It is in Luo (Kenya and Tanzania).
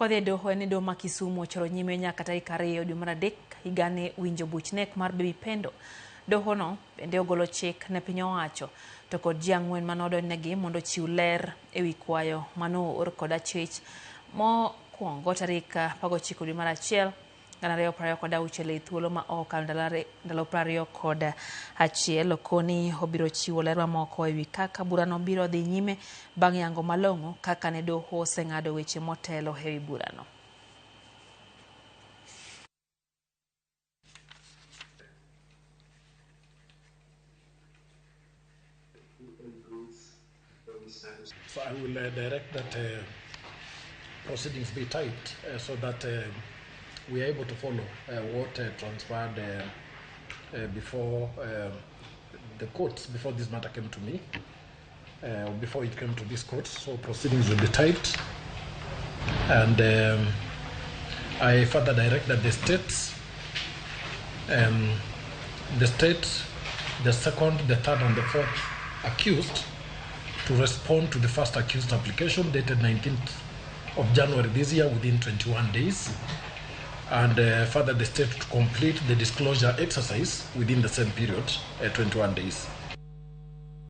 Kwadhi e doho en ni doho ma Kisumu ochoro nyime nyaka tarik 2 dwe mar 3 higani winjo buch nek mar Baby Pendo. Dohono bende ogolo chik ne piny owacho to kod ji 4 mane odonjnegi mondo ochiw ler ewi kwayo mane oor kod achich mokwongo tarik 19 dwe mar 1 2026 e thuolo ma ok okalo ndalo 21. Okoni obiro chiwo ler mamoko ewi kaka burano biro dhi nyime bang' yango malong'o kaka ne doho oseng'ado weche motelo ewi burano. So I will direct that proceedings be typed so that we are able to follow what transpired before the courts, before this matter came to me, before it came to this court. So proceedings will be typed, and I further direct that the state, the second, the third, and the fourth accused to respond to the first accused application dated 19th of January this year within 21 days, and further the state to complete the disclosure exercise within the same period, 21 days.